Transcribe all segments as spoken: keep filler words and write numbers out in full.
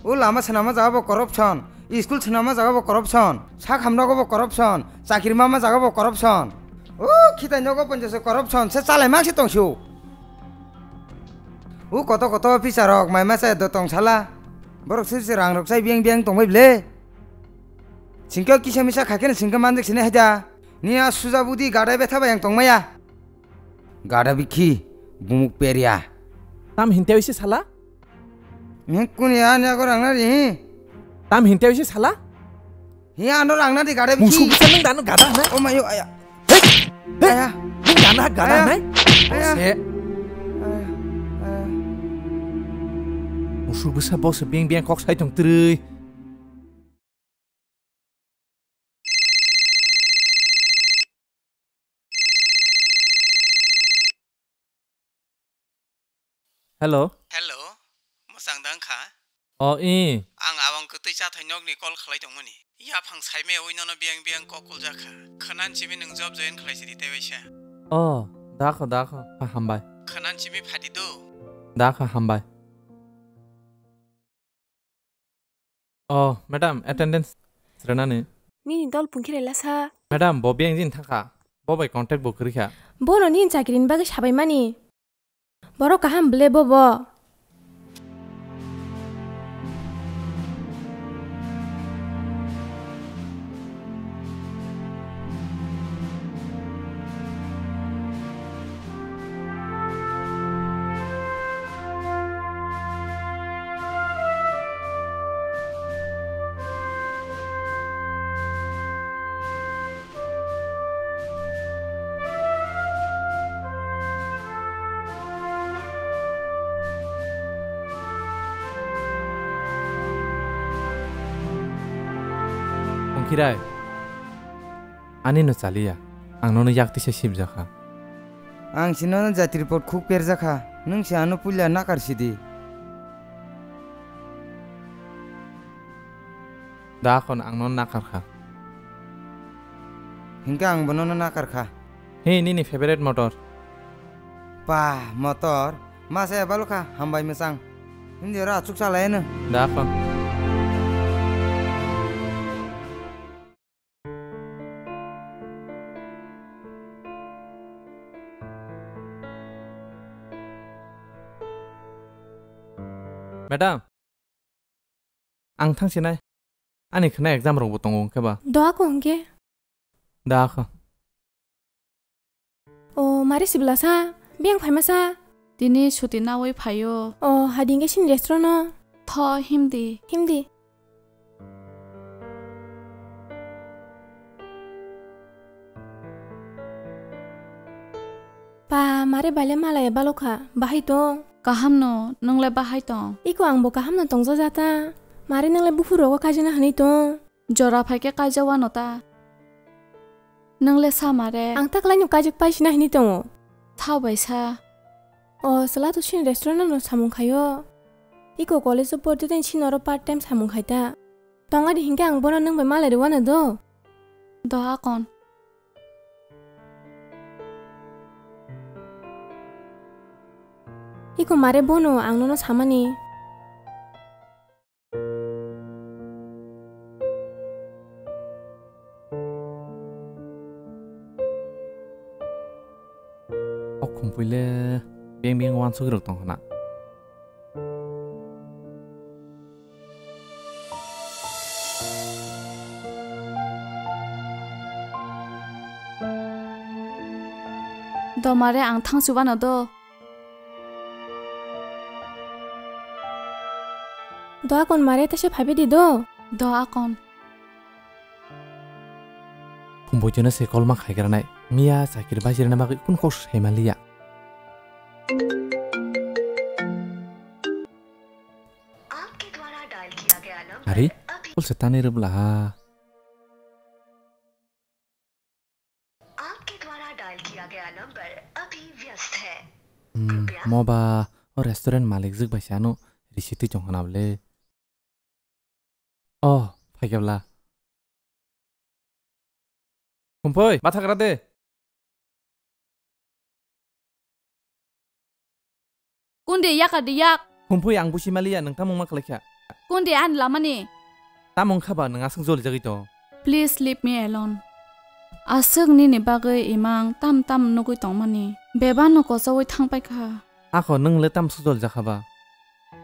O lama swnama jaga bo corruption, school swnama jaga bo corruption, sak hamnogo bo corruption, chakri mama jaga bo corruption. O khitai nogo ponjase corruption, se chalai mak se tongsu. O koto koto officer rok mai masa do tong sala. Borok se se rang rok chai biang biang tong bai ble. Singke kisa misa khaikhe singke manjak sini haida. Ni a suja budi gadai betha bai ang tong maya. Gada bikhi, bumuk peria. Tam hinte oise sala? Ni kuni ani agor ang na ri. Tam hinte oise sala? Hi ano rang na di gada bikhi. Musu bisa nung dano gada na? Oh mayo aya. Hei! Hei! Aya. Nung dano gada na? Aya. Aya. Aya. Musu bisa bos biang biang kok sai tong trui. Hello. Hello, mwchang dang kha? O, i. Ang abang kwtwi chathai nokni call khlai tongmani. Yaphang saimaya ui nono biyang biyang kok kuljak kha. Khwnan simi nwng job join khlai sidi tei waisa. O, dakho, dakho. Ha, hambai. Khwnan simi phadi do. Dakho, hambai. Oh, madam, attendance srenani. Nini dol pungkhe rela sa. Madam, bo biyang jin thangkha. Bo bai contact bo kwrwi kha. Bono nini chakrini bagwi sabai mani. Borok kaham ble bo bo. Pungkhirai. Ani no chaliya, ang nono yak tisa sibjakha. Ang si nono jati report khuk perjakha, nwng si ano puila nakar sidi. Da khon ang nono nakar kha. Hinkhe ang bo nono nakar kha. He, nini favorite motor? Pa, motor? Masa ya balukha, hambai mwchang. Hindi ora achuk chalaino. Da khon. Madam, ang thang sinai. Ani khna exam rok bo tongo hwnkhe ba. Doa ko hwnkhe? Da kha. O, mari sibla sa, biyang phaima sa. Tini suti nawi phaio. O, hadi hwnkhe sini restaurant no. Tho, himdi. Himdi. Pa, mare baile malaya balokha, bahai tong? Kaham no, nwngle bahai tong? Iko ang bo kaham no tongjaja ta. Mare nwngle buphur rogo kaijana hwnwi tong? Jora phaikhe kaijawano ta. Nwngle sa mare. Ang ta kwlaino kaijak paisina hwnwi tongo. Thao bai sa. O, chwla to sini restaurant no samung khaio. Iko college o porti tei sini oro part time samung khai ta. Tongadi hinkhe ang bono nwng bai malai rwano do. Do akon. Iko mare bono ang nono samani. O khumpui le beng beng uansuk rok tong khna. Domare ang thang chubano do. Do akon mare tase phaibe di do. Do akon. Phumboi jono se kolma khaigranai. Miya chakir bajirna bagwi kun kok sai manliya. Ari, kol se tani rwbla ha. आपके द्वारा डायल किया गया नंबर अभी व्यस्त है। Hmm, कृपया moba o restaurant malik jwk bai se ano risi twi tong khna bwle. Oh, phaikhe bwla. Khumpui, mathagra de. Kundi yakar di yak. Khumpui ang busi maliya, nwng tamo wngma khlaikha? Kundi ani lamani? Tamo wngkha ba nwng aswk jolijagwi tong? Please leave me alone. Aswk nini bagwi imang tam tam nugwi tongmani. Bebano kochogwi thangpaikha. Ako nwng le tamswk jolijak kha ba?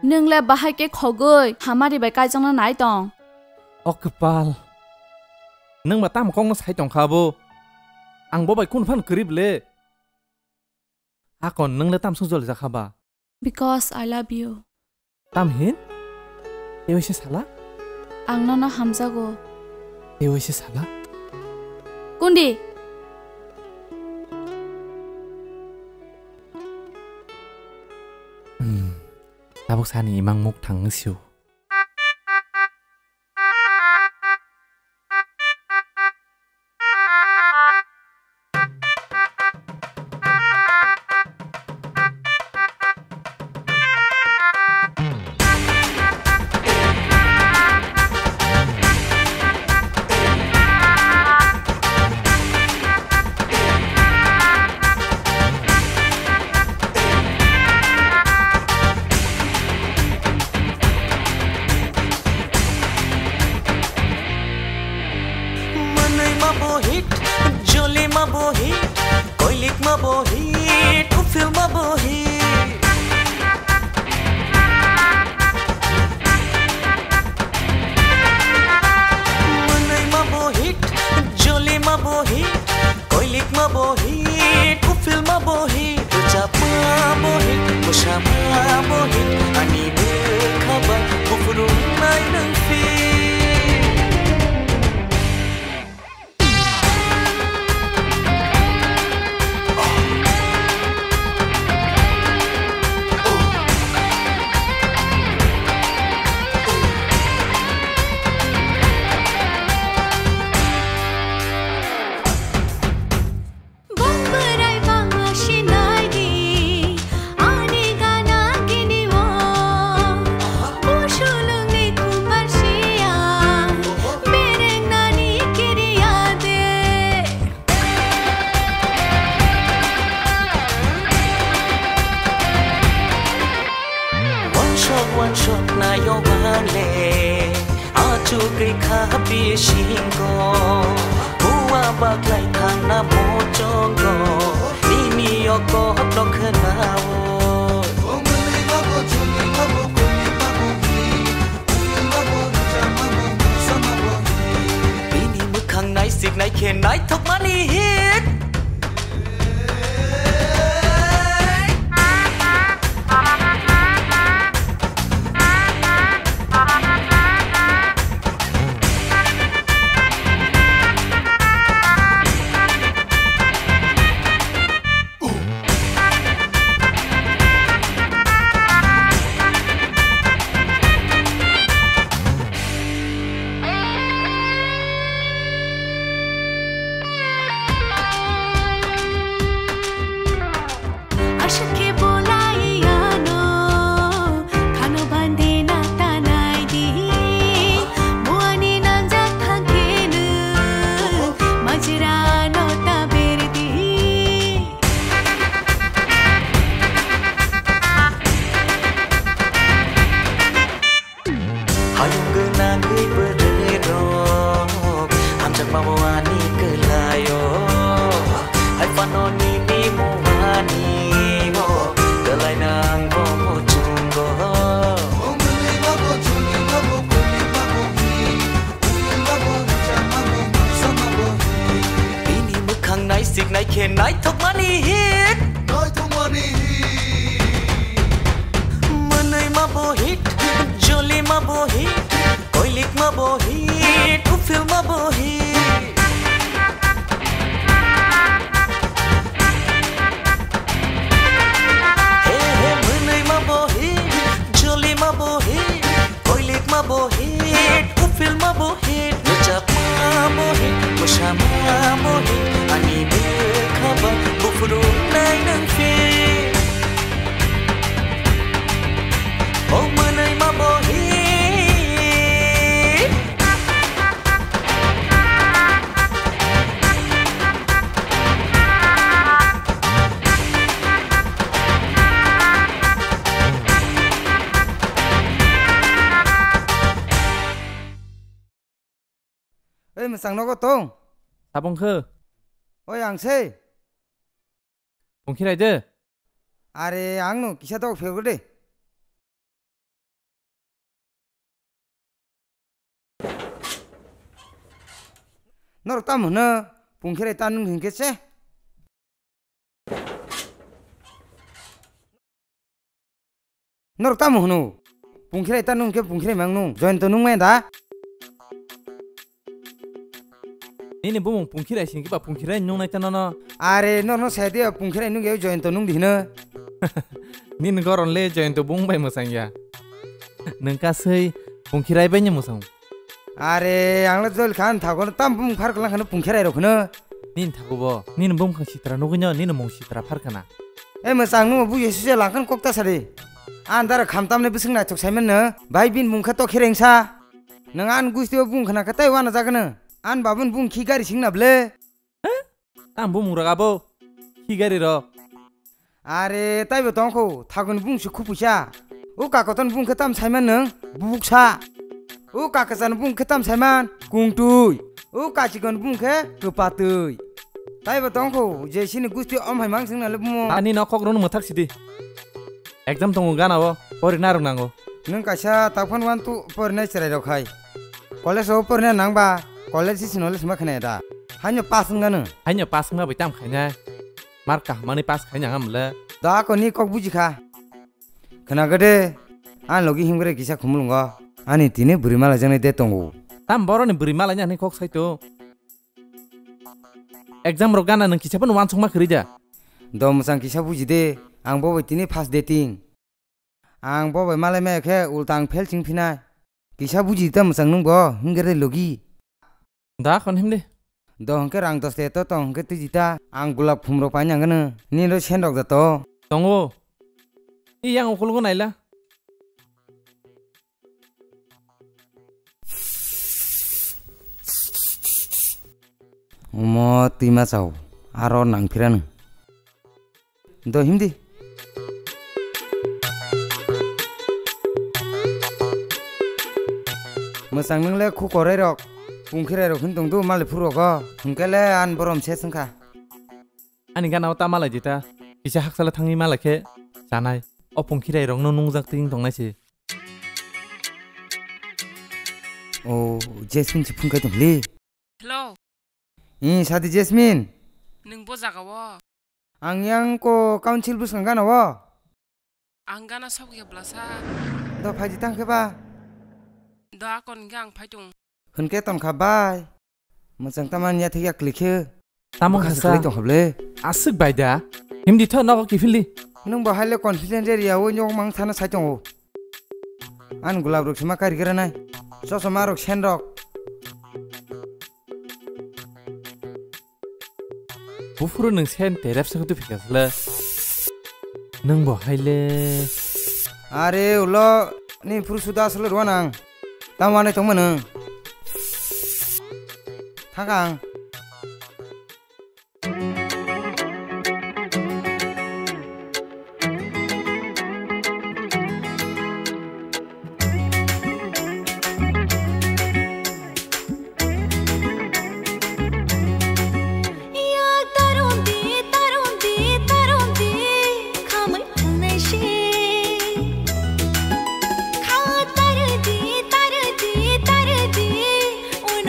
Nwng le bahai khe khogwi hamari bai kaijakna nai tong. O kwpal. Nwng ba tamo kokno sai tongkha abo? Ang bo bai kunu phano kwrwi le. Akon, nwng le tamswk jolijak kha ba? Because I love you. Tam hin? Tei waisa sala? Ang nono hamjago. Tei waisa sala? Kundi? Hmm. Tabuk sani imang muk thang sio. Mwnwi ma bo hit, joli ma bo hit, koilik ma bo hit, uphil ma bo hit. Mwnwi ma bo hit, joli ma bo hit, koilik ma bo hit, uphil ma bo hit, rwchap ma bo hit, mwsa ma bo hit, ani bwkha bai buphuru wngnai nwng phi. Bwrwi bangma sinai di, ani gana gini o. Busulungni kumbar sia, berengnani kiriya de. Wansok wansok nayo bang le. Achugwi kha bisingo, bua baklai thangna muchungo, nini yokotno khwnao. Bini mwkhang naisik naikhe naithokmani hit. Aswk khe bolai ano, khano bandi na tanai di. Buani nangjak thang khe nwng, majra no ta ber di. Hayung gwnangwi bwrwirok, hamjakma bo ani kwlaio. Hai phano nini muani bo, kwlai nang bo muchungo. Bini mwkhang naisik naikhe naithokmani hit. Naithokmani hit. Mwnwi ma bo hit, joli ma bo hit, koilik ma bo hit, uphil ma bo hit. He he, mwnwi ma bo hit, joli ma bo hit, koilik ma bo hit, uphil ma bo hit, rwchap ma bo hit, mwsa ma bo hit, ani bwkha ba buphuru nai nwng phi. O mwnwi ma bo hit. Oi, mwchang nogo tong? Tabung khe? Oi, ang se. Pungkhirai de. Are, ang no kisa tok phego de. Norok tamo hwno, pungkhirai ta nung hinkhe se? Norok tamo hwno? Pungkhirai ta nung khe pungkhirai mang nung. Joyonto nung maya da? Nini bumung pungkhirai sing kiba pungkhirai nung nai ta nono. Are norno saya dia pungkhirai nung ya Joyonto nung di hwno. Nini goron le Joyonto bung bai mwsang ya. Nung kasui pungkhirai bai ni mwsang. Are, ang le jol khan thago tam bumung phar klang khano pungkhe rai rok khno. Nin thago bo, nin bumung khang sitra nugui no, nin mung sitra phar khana. E mwchang nung bu Yesu se langkhan kok ta sari. An dara kham tam ne bising naithok saiman no, bai bin mung kha to khereng sa. Nang an gusti o bung khana kha tai wana jagano. An babun bung khi gari sing na ble. Tam bumung rok abo. Khi gari rok. Are, taibo tongkho, thaguni bung se khupuisa. O kakoton bung khe tam saiman nwng, bubuksa. O kakasani bung khe tam saiman, kungtwi. O kachigon bung khe kwpatwi. Taibo tongkho, je sini gusti om hai mang sing nale bumo. Ani nok kok rono mwthak sidi. Exam tongo gana o, pori narok nango. Nwng kaisa taphon one two porinai chwrai rok hai. College o porinai nang ba, college sisi knowledge ma khna da. Haino pass wng gano. Haino pass wngma bai tam khainai. Mark kaham manwi pass khainai ang le. Da ko ni kok buji kha. Khna gede. An logi himgre kisa khumulungo. Ani tini bwrwi malai jani de tongo. Tam boroni bwrwi malai ni ani kok sai to. Exam rok gana nwng kisa phano wansukma kwrwi da. Do mwchang kisa buji de. Ang bo bai tini first dating. Ang bo bai malai maya khe ulta ang fail ching phinai. Kisa buji ta mwchang nwng bo, hingke de logi. Da khon himdi. Do hingke rang dos te to tong hingke tiji ta. Ang gulab khum rok paina ngano. Nini ro sen rok da to. Tongo. I yang ukulgo naila. Omo twima chao. Aro nang phirano. Do himdi. Mwchang nwngle khu korai rok, pungkhirai rok hin tongdu malai phuru rogo. Hwnkele an borom se swngkha. Ani gana o ta malai di ta. Kisa haksala thangwi malai khe chanai. O pungkhirai rokno nungjak twi tongnai se. O Jasmine se phone kai tongli. Hello. Ih, sadi Jasmine. Nwng bo jaga o? Ang yang ko council bwskang gana o. Ang gana sok ya blasa. Do phaidi tang khe ba? Do akon hwnkhe ang phai tong. Hwnkhe ton kha bai. Mwchang tama nya thik ya klik khe. Tamo khasa. Klik tong khable. Aswk bai da. Himdi tho nogo kiphildi. Nwng bo haile confident area o nyok mang thana sai tongo. An gulab rok sima kari gra nai. Chosma rok sen rok. Buphuru nwng sen terep sa kutu phikasle. Nwng bo haile. Are ulo ni phuru suda asle rwanang. Tamo anai tongma nwng. Thakang.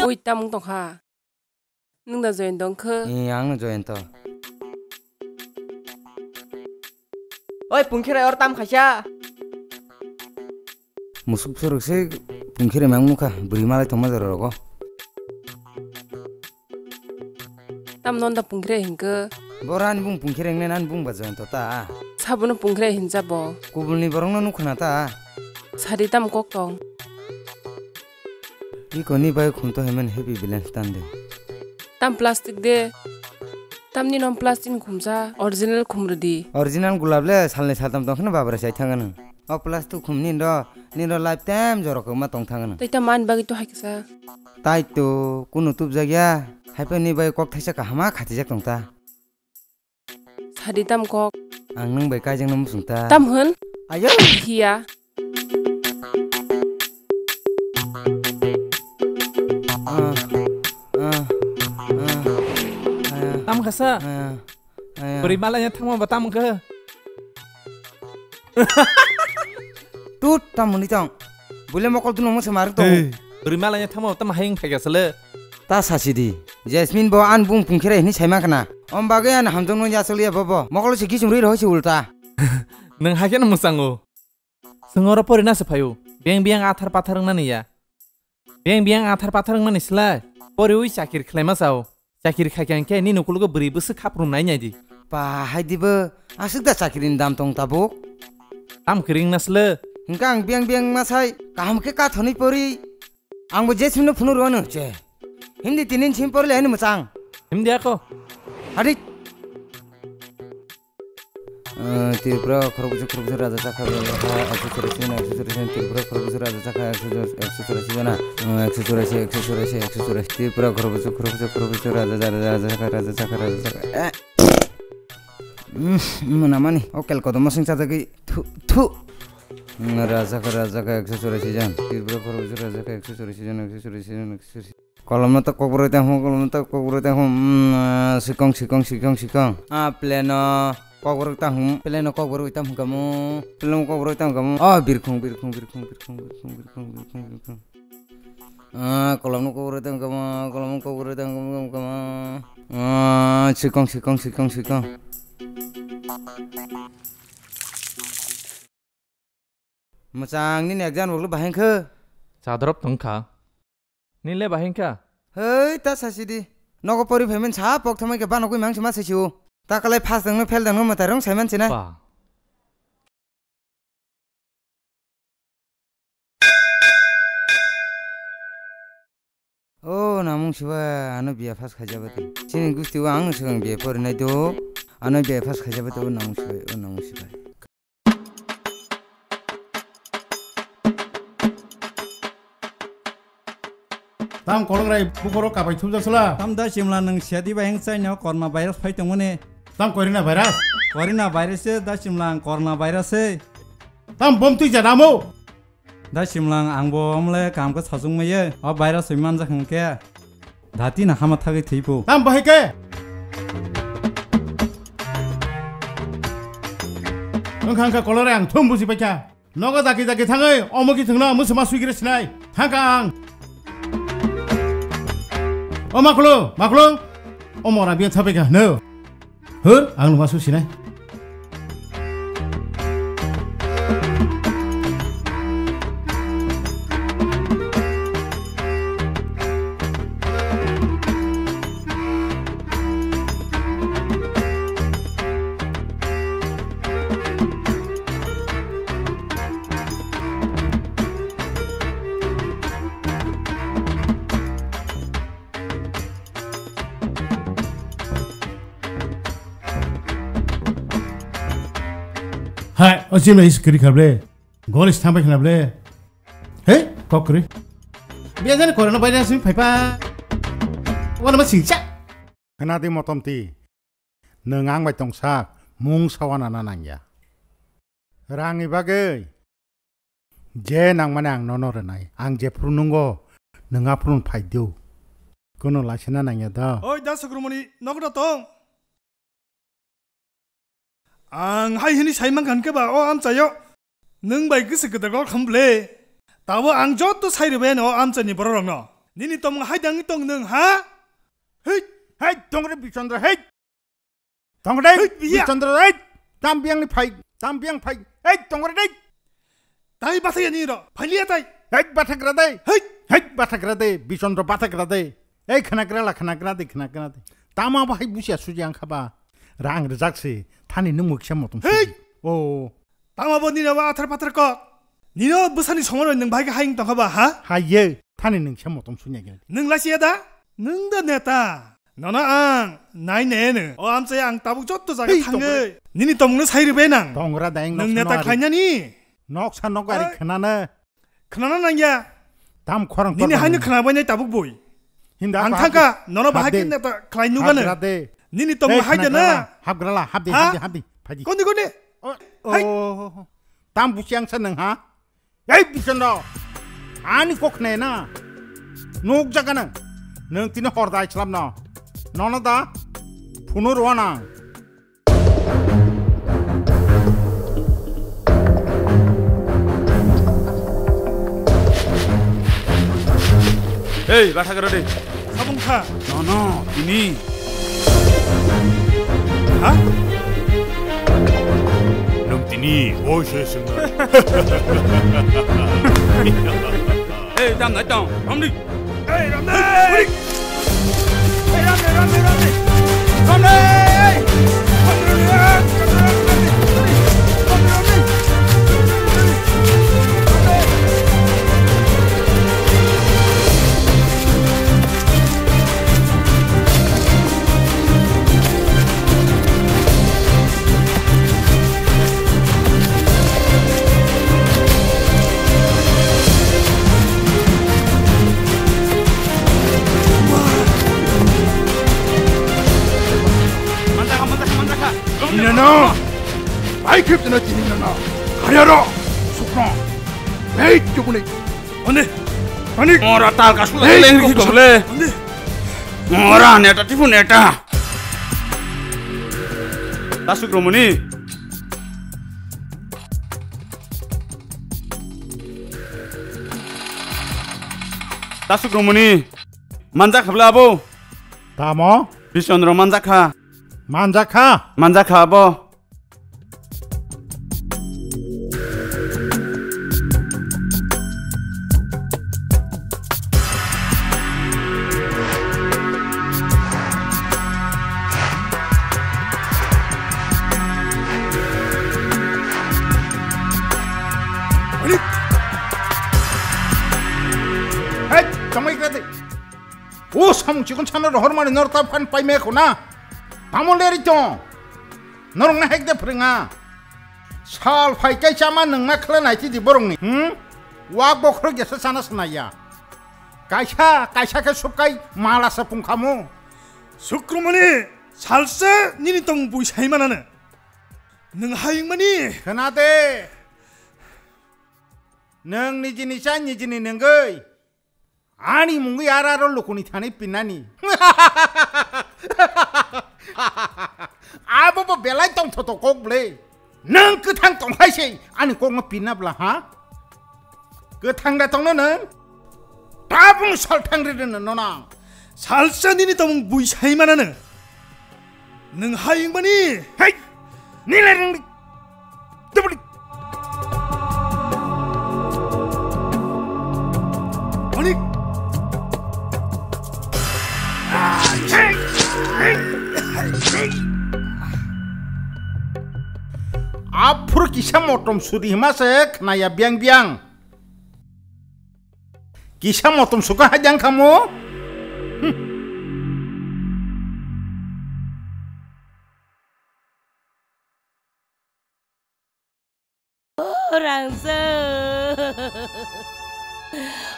Ui, tamung tongkha. Nwng da Joyonto wngkhe? Ee, ang no Joyonto. Oi, pungkhirai or tam khaisa. Musuk suruk se pungkhirai mang nukha, bwrwi malai tongma jora rogo. Tam non da pungkhirai hinkhe? Bora ani bung pungkhirai wngnai, ani bung ba Joyonto ta. Sabono pungkhirai hinja bo. Kubulni borokno nukha na ta. Sadi tam kok tong. Iko ni bai khum to hemen happy balance tan de. Tam plastic de. Tam ni nom plastic ni khumsa, original khum rwdi. Original gulab le salni saltam tong kheno babra sai thangano. O plastic khum ni ro, ni ro lifetime joro koma tong thangano. Tai ta man bagwi to hai kisa. Tai to kunu tup jak ya. Hai phe ni bai kok thaisa kahama khatijak tong ta. Sadi tam kok. Ang nwng bai kaijakno muchung ta. Tam hwn? Ayo! Hiya. Ah. Sasa. Aya, aya. Bwrwi malanya thangma ba tamo khe. Tut, tamo ni tong. Bule mokol duno mo se mar tong. Hey, bwrwi malanya thangma ba tamo hayung phai gasale. Ta sasi di. Jasmine bo an bung pungkhira hini saima khna. Om bagwi an hamjong no yasaliya bobo. Mokol se kisum rwi roho se ulta. Nang hakhe no musango. Sengoro pori na se phaio. Beng biang athar pathar wngna niya. Beng biang athar pathar wngmani slai, poriwi chakir khlaima sao. Chakir khaikha hwnkhe nini ukologo bwrwi bwswk khaprum nai nai di. Pa, hai dibo, aswk da chakiri ni dam tong tabuk? Tam kwrwi wngna sle. Hwnkhe ang beng beng ma sai, kaham khe kathonwi pori. Ang bo je simno phunu rwano che. Himdi tinin sim porle ani mwchang. Himdi ako. Hadi. Eh, Tripura khorokbwswk khorokbwswk raja chakha, raja chakha, ekso churashi jona, ekso churashi jona, Tripura khorokbwswk raja chakha, ekso churashi jona, eh, ekso churashi, ekso churashi, ekso churashi, Tripura khorokbwswk khorokbwswk khorokbwswk raja, raja, raja chakha, raja chakha, raja chakha, eh. Mm, mwnamani, o kel kodomo sing chajagwi, thu, thu. Mm, raja chakha, raja chakha, ekso churashi jon, Tripura khorokbwswk raja chakha, ekso churashi jon, ekso churashi jon, ekso churashi. Kolomno ta kokborok tang hum, kolomno ta kokborok tang hum. Mm, sikong, sikong, sikong, sikong. Ah, pleno kokborok tang hum, pleno kokborok tang hum kamu. Pleno kokborok tang kamu. Oh, birkhung, birkhung, birkhung, birkhung. Ah, kolomno kokborok tang kamu, kolomno kokborok tang kamu, kamu, kamu. Ah, sikong, sikong, sikong, sikong. Mwchang nini exam rok bahai khe? Chadrop tong kha. Nile bahai kha? Hei, ta sasi di. Nogo pori phaimani sa pok thamai khe bano koi mangsi ma sasi o. Ta kalai pass dangno fail dangno mwtai rong saiman sina. Pa. O namung sibai ano biya pass khaijaba tong. Chini gusti o ang swkang biya porinai do. Ano biya pass khaijaba tong o namung sibai, o namung sibai. Tam kolongrai bukhoro kabai thumjak sala. Tam da simla nang siadi bai heng chaino corona virus phai tongmani. Tam corona virus? Corona virus se da simla ang corona virus se. Tam bom twi janamo. Da simlang angbo omle kamkhe sajwngmaiye, o virus wi manjak hwnkhe dati na hama thagwi thwipo. Tam bahai khe? Wngkha wngkha kolore ang thum buji paikha. Nogo jaki jaki thangwi omo ki thwngno mwswma swigre sinai. Thangkha ang. O makhlo, makhlo. O mora biya thapaikha hwno. Hur, ang nungma susinai. Hai, o chimla is kwrwi kha ble. Gol is thambai khna ble. Hei, kok kwrwi. Biya jani korona virus ni phaipa. Wana ma singcha. Khna di motom ti. Nwng ang bai tongsak, mung sawana na nangya. Rangni bagwi. Je nangmani ang nono rwnai, ang jephru nungo, nwng aphuru phai do. Kono laisina nangya da. Oi, da Sukrumoni, nogo da tong? Ang hai hini sai mankha hwnkhe ba, o amchaio nwng bai gisi gwdal gol kham ble. Tabo ang joto sai rwbaino o amchaini bororokno. Nini tomung hai dangwi tong nwng, ha? Hei, hei, tongre Bichondra, hei. Tongre, hei, biya. Bichondra, hei. Tam biang ni phai, tam biang phai. Hei, tongre dei. Tai bathai ani ro, phai liya tai. Hei, bathagra dei. Hei. Hei, bathagra dei, Bichondra bathagra dei. Hei, khnagra la, khnagra dei, khnagra dei. Tama bo hai busia suji ang khaba. Rang rejak se, thani nung muksa motom. Hei. Suji. O. Tama bo nini abo athar pathar kok. Nino bwsani somano nwng bahai khe hayung tongkha ba, ha? Hai ye, thani nwng se motom sunya gini. Nwng lachiya da? Nwng da neta. Nono ang nai neno. O amchai ang tabuk jotto jaga thangwi. Hei, tongre. Nini tomungno sai rwbai nang. Tongra daeng nwng neta khlainani. Noksa nok ari khwnana. Khwnana nangya. Tam khorang. Nini haino khwnabai nai tabuk boi. Hinda ang thangka, nono bahai khe neta khlai nugano. Nini tomung hai dana. Hapgrala, hapdi, hapdi, hapdi. Phadi. Kondi kondi. Hai. Tam busiang sa nang ha? Ei, Bichondra! Ani kok khna na? Nuk jaga nang. Nang tini hor dai chlam na. Nono da? Kuno rwana. Ei, batha kara de. Sabung kha. No, no, tini. Ha? Nung tini, oi se sung. Ei, dam nai dam. Ramdi. Ei, Ramdi. Ei, Ramdi, Ramdi, Ramdi. Ramdi. Manjakha, manjakha, manjakha. Tini no. Bai khip tino tini no. Khariaro. Sukno. Hei, chukuni. Ani. Ani. Mora tal kasula leng ki kobole. Ani. Mora neta tipu neta. Tasuk Romoni. Tasuk Romoni. Manjakha bla abo. Tamo? Bisondro manjakha. Manjakha? Manjakha abo. Hei, tongwi kati. O samung chikon sana rohor mani nor ta phan pai me khuna. Tamo leri to. Norok na hek de phringa. Sal phai kai chama nang ma khla nai ti di borong ni. Hmm? Wak bokhro gesa sana sanaya. Kaisa, kaisa ke sukai mala sa pungkhamu. Sukrumani salsa nini tong bui sai manana. Nang hayung mani. Khna de. Nang nijini cha nijini nangoi. Ani mungwi ara aro lukuni thani pinani. Abo bo belai tong thoto kok ble. Nang kwthang tong hai se ani kok no pinna bla ha? Kwthang da tong no nang? Tabung sal thang re no nang. Salsa nini tong bui sai manana. Nang hayung mani. Hei! Nilai nang. Tubuli. Ani. Aphuru kisa motom sudi hima se khnaya biang biang. Kisa motom suka hajang khamu. Hmm. O rangchak.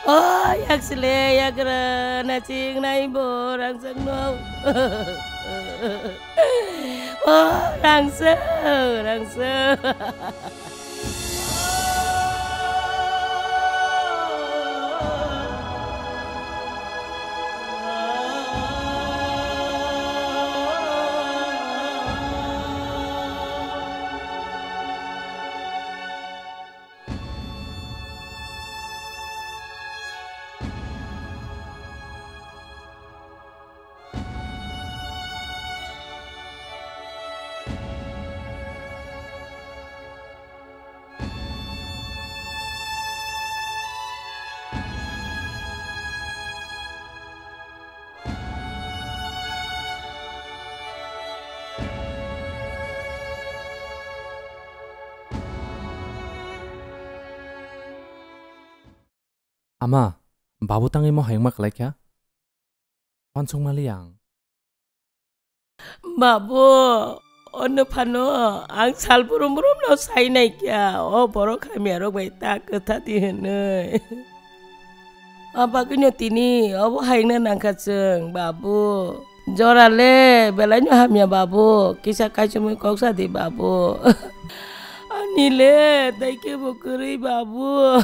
O yaksile yakra naching nai bo rangchak no. O rangchak, rangchak. Ama, babu tangwi mo hayungma khlai kha? Wansukma li ang. Babu, ono phano ang sal brum brum no sai nai kha, o borok hamya rok bai ta kwtha di hwnwi. Abagwino tini obo hayungna nangkha chwng, babu. Jora le belai no hamya, babu. Kisa kaichomwi kok sa di, babu. Ani le tai khe bo kwrwi, babu.